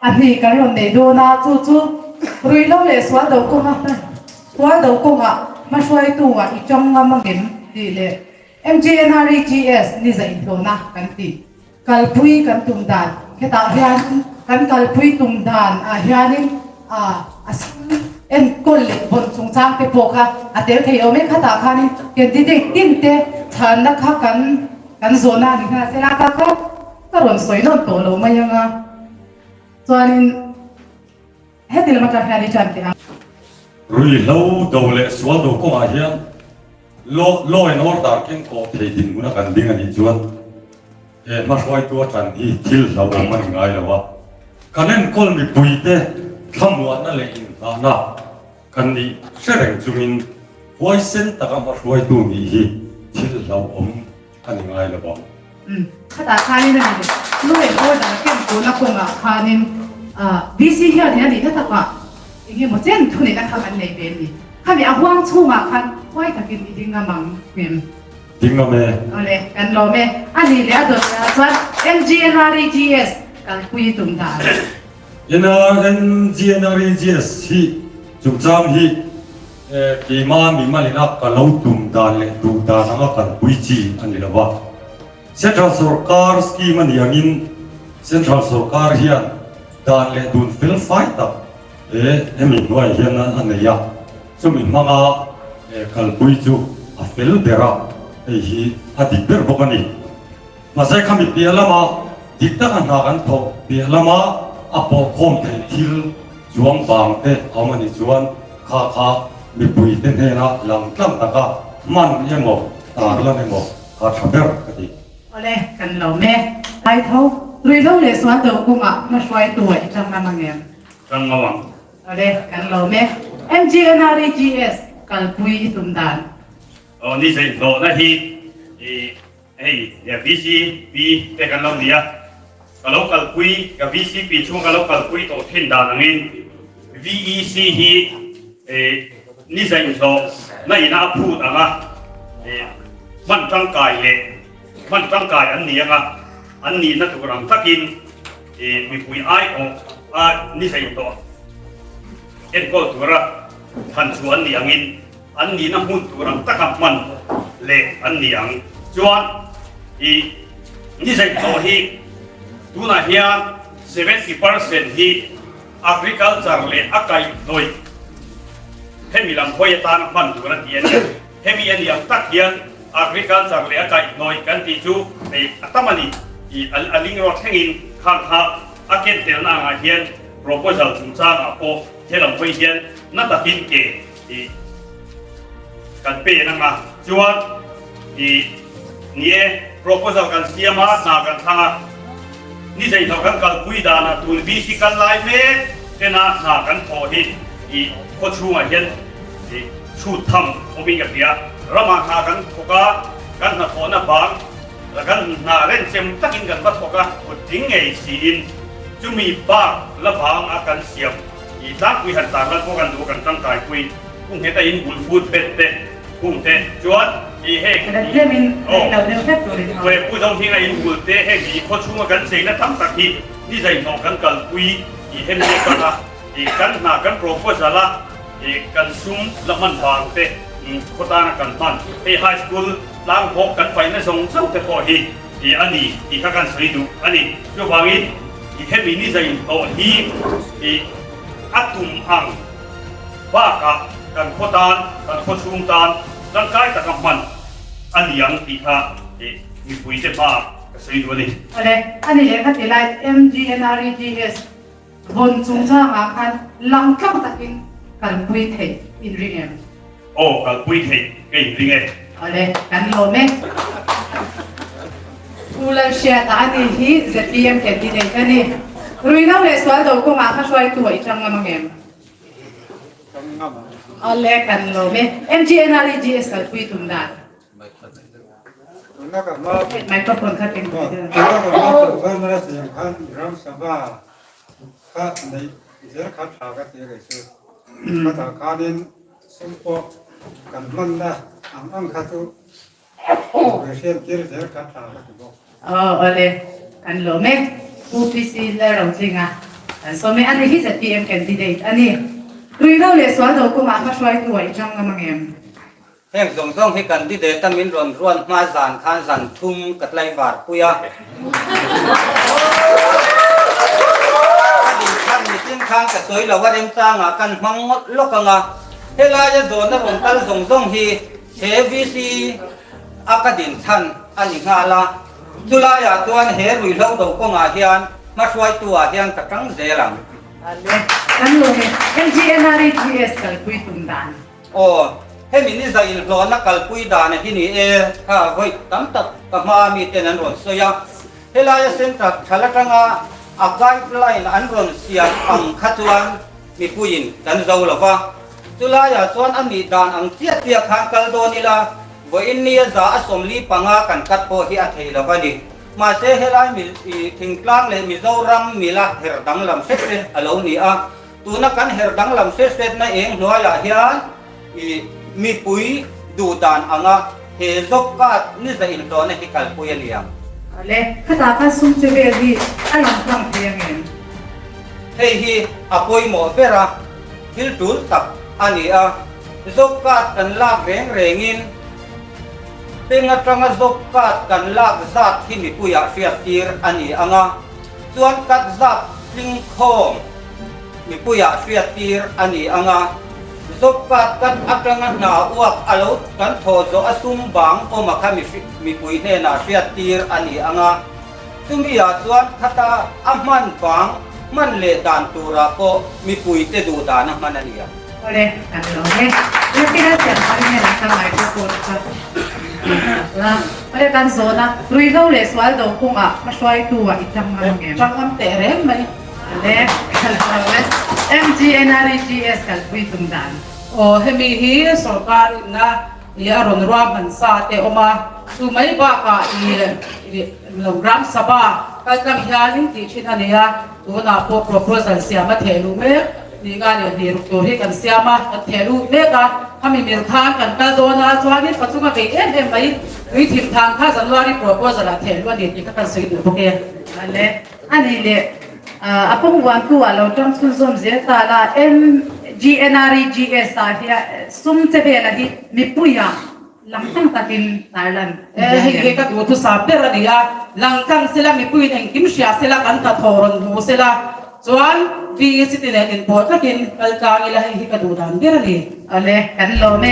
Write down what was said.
A hnih kan rawn nei dawn a, chu chu ruihhlo leh sual do kawnga sual do kawngah hmahruaitu ah i tang ngam angem tih leh MGNREGS ni za inhlawhna kan tih kalpui kan tum dan hetah hian kan kalpui tum dan ah hianin a sum enkawl leh vawn chungchang te pawh kha a tel thei awm e khatah khanin candidate tin te chhanna kha kan kan zawhna a ni nghal sela kha kha Ka rawn sawi nawn tawh lo mai ang a, chuanin heti lam atang hian i tan teh ang. Ruihhlo do leh sual do kawngah hian law law and order keng kawh thei dinhmun a kan ding a nih chuan he hmahruaitu a tan hi thil hlauhawm a ni ngai lo a, kan enkawl mipuite thlamuahna leh inngahna kan nih hre reng chungin huaisen taka hmahruaitu nih hi thil hlauhawm a ni ngai lo ang. Umm khatah khanin a ni law and order ken tuna kawngah khanin DC hian in a nihna takah eng emaw chen thuneihna kha kan nei ve a ni. Khami a huang chhungah khan huai takin i ding ngam ang em? Ding ngam e. Awle, kan lawm e. A nih leh a dawt lehah chuan MGNREGS kalpui tum dan. NRNGNREGS hi chungchang hi Keimah mimalina ka lo tum dan leh duh dan anga kalpui chi a ni lo va. Central sorkar scheme a nih angin Central sorkar hian dan leh dun fel fai tak hemi hnuaiah hian a nei a, chumi hmanga kalpui chu a fel ber a, hei hi a dik ber bawk a ni. Mahse khami piah lama dik taka hna kan thawh piah lama a pawhkhawm theih thil chuang vang te a awm a nih chuan Kha kha mipuite hnena lang tlang taka hman emaw tar lan emaw kha tha ber ka ti. Awle, kan lo me. Ai tho, ruihhlo leh sual do kawngah hmahruaitu ah i tang ngam angem? Tang ngam ang. Awle, kan lo me. MGNREGS kalpui i tum dan. Aw ni zeihlawhna hi i Hei VCP te kan lo ni a, ka lo kalpui, ka VCP chhung ka lo kalpui tawh thin dan angin VEC hi ni zainhlawh na ina a phut ang a, hman tangkai leh hman tangkai an ni ang a, an nihna tur ang takin mipui aiawh a ni zainhlawh enkawl tura than chu an ni angin An nihna hmun tur ang taka hman leh an ni ang. Chuan i ni zaih tawh hi tunah hian 70% hi agriculture leh a kaihhnawih hemi lam hawi atana hman tur a ti a ni. Hemi a ni ang tak hian agriculture leh a kaihhnawih kan tih chu hei a tam a ni. I a ling rawh thlengin khang kha a ken telna angah hian proposal chungchangah pawh he lam hawi hian na takin ke I kan pen ang a, chuan i ni e, proposal kan siam a, hna kan thlang a, ni zeihlo kan kalpui danah tun VC kal lai mek tena hna kan thawh hi i khaw chhungah hian i chhut tham awmin ka hria. Ramah hna kan thawk a, kan hnathawhna bang kan hna renchem takin kan va thawk a, kut tling ngei siin chumi bak la bang a kan siam. I tlangpui han tar lan pawh kan duh kan tangkaipui kung heta in bul fut bet te kung te chuan i heng aw pu zo hminga in bul te heng i khaw chhunga kan cheina tam tak hi ni zaihnawh kan kalpui i hemi atanga i kan hna kan proposal a i kan sum la hman vang te khaw tana kan hman hei high school tlang bawk kan paihna zawng zawng te pawh hi i a ni tih kha kan sawi duh a ni chuvangin I hemi ni zain tawh hi i a tum ang bakah kan khaw tan, kan khaw chhung tan tangkai taka hman a ni ang tih kha i mipuite hmaah ka sawi duh a ni. Awle, a ni leh kha ti lai MGNREGS vawn chungchangah khan lang tlang takin kalpui theih inring em? Aw kalpui theih ka inring e. Awle, kan lawm e. Pu Lalhriata a ni hi zpm candidate a ni. Ruihhlo leh sual do kawngah kha hruaitu ah i tang ngam ang em? Awle, kan lawm e. MGNREGS kalpui tum dan. Microphone kha keng thei deuh. Kha neih zel kha tha ka ti a kei chu. Khatah khanin sum pawh kan hmanna ang ang kha chu ve hriat tir zel kha tha ka ti bawk. Aw awle kan lawm e Pu PC Lalrotlinga. Kan sawm e, ani hi zpm candidate a ni. Ruihhlo leh sual do kawngah hmahruaitu a i chang ngam ang em? Heng zawng zawng hi candidate a min rawn ruat hma zan khan zan thum ka tlaivar pui a. Ka din khan mitin khan ka sawi lo a remchangah kan hmang ngawt lawk ang a. Helaia zawhna rawn kal zawng zawng hi he VC a ka din chhan a ni nghal a. Chulaiah chuan he ruihhlo do kawngah hian hmahruaitu ah hian ka tang zel ang. Ale, kan lawm e. MGNREGS kalpui tum dan. Aw, hemi ni zail hlawhna kalpui dan hi ni e, kha vawi tam tak ka hma mi ten an rawn sawi a. Helaia centre thal atanga a guideline an rawn siam ang kha chuan mipuiin kan zo lo va. Chulaiah chuan a nih dan ang chiah chiah khan kal dawn ila, vawiin nia za a 45 kan cut pawh hi a thei lo va ni. Mahse helai mi thingtlang leh Mizoram mila her danglam hret hret a lo ni a. Tuna kan her danglam hret hretna eng hnuaiah hian i mipui duh dan anga he job card ni za inhlawhna hi kalpui a ni ang. Le, khatah khan sum che vel hi a lang tlang thei ang em? Hei hi a pawimawh ber a, thil tul tak a ni a. Job card kan lak reng rengin peng atanga job card kan lak zat hi mipuiah hriattir a ni ang a. Chuan cut zat tling khawm mipuiah hriattir a ni ang a, job card cut atanga hna uak a lo kan thaw zawh a sum bang awm a kha mipui hnenah hriattir a ni ang a, chumi ah chuan khata a hman bang hman leh dan turah pawh mipuite duh dan a hman a ni ang. Awle, kan lo e. Lepina siam thar hian an hla ngai pawh pawh kha la. Awle, kan zawn a, ruihhlo leh sual do kawngah hmahruaitu ah i chang ngam ang em? Chang ngam teh reng mai. Awle, kan lo e. MGNREGS kalpui tum dan. Aw, hemi hi sorkar inna i a rawn ruahman sa te awm a, chu mai bakah i lo Gram Sabha kaltlang hianin tih thin a ni a, tunah pawh proposal siam a theh luh mek ni nga leh hnih ruk tur hi kan siam a, kan theh luh mek a, khami mil khan kan kal dawn a, chuanin pachunga vei em em mai tui thim thang kha January proposal ah theh luh a ni tih kha kan sawi duh bawk e. Ale, a nih leh a pawng vuantu ah lo tang chhunzawm zel ta la, MGNREGS ah hian sum che vela hi mipuiah Langtlang takin tarlan E, hei hi ka duhthusam ber a ni a, langtlang sela mipuiin engkim hria sela kan hnathawh rawn hmu sela chuan VEC te nen inpawh tlakin kal tlang ila hei hi ka duh dan ber a ni. Awle, kan lawm e.